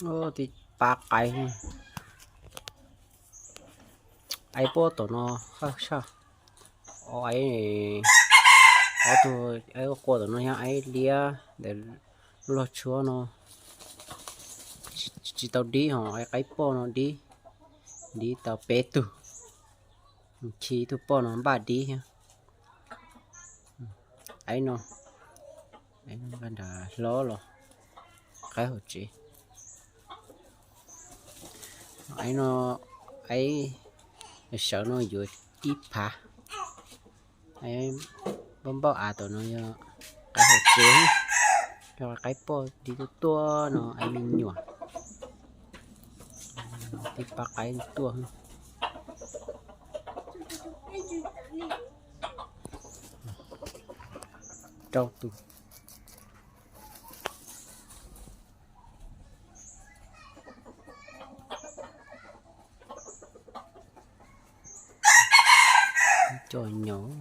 Tib pab qaib, qaib pob tom no, qab saj, ob, ob tug, qaib qua tom no yog qaib liab ntawm lub log tshuab no, tsis tau dib ho, qaib pob no dib, dib tau peb tug, khi tug pob no npaj dib thiab. Qaib no, nqa nram hlob los, qaib hauv tsev. Qaib no, qaib sawv no yuav ib phav. Npauj npauj av tom no yog qaib hauv tsev, yog qaib pob dib tuaj tuaj no, qaib me nyuam, tib pab qaib tuaj. Rau tus, coj nyob.